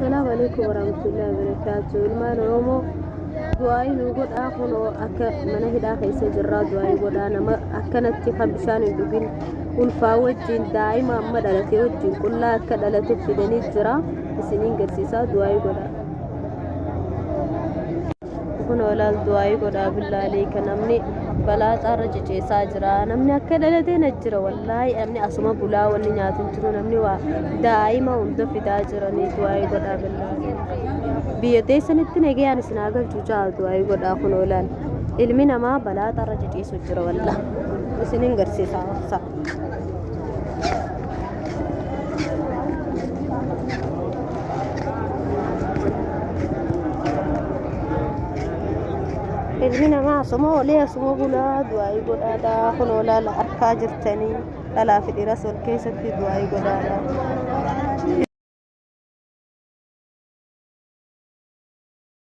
Assalaamu alaikum warahmatullahi wabarakaatu. Ilmaan Oromoo du'aa'ii nu godhaa kunoo akka mana hidhaa keessa jirraa du'aa'ii godhaa nama akkanatti kan bishaan hin dhugin ulfaa wajjin daa'ima amma dhalate wajjin qullaa akka dhalate fidanii jira isiniin garsiisaa du'aa'ii godhaa. Kunoo laal du'aa'ii godhaa billaalee kan namni balaa xaarra ciciisaa jira namni akka dhalatee na jira wallaahi namni asuma bulaa wanni nyaatu hin jiru namni waa daa'ima hunda fidaa jiranii du'aa'ii godhaa billaalee biyya teessanitti nagayaan isin haa galchu jaa du'aa'ii godhaa kunoo laal ilmi namaa balaa xaarra ciciisu jira wallaahi isinin garsiisaa obsa. Ilmi namaa asuma oolee asuma bulaa du'aa'ii godhaadha. Kunoo laala harkaa jirtanii dhalaa fi dhiiras wal keessatti du'aa'ii godhaadha.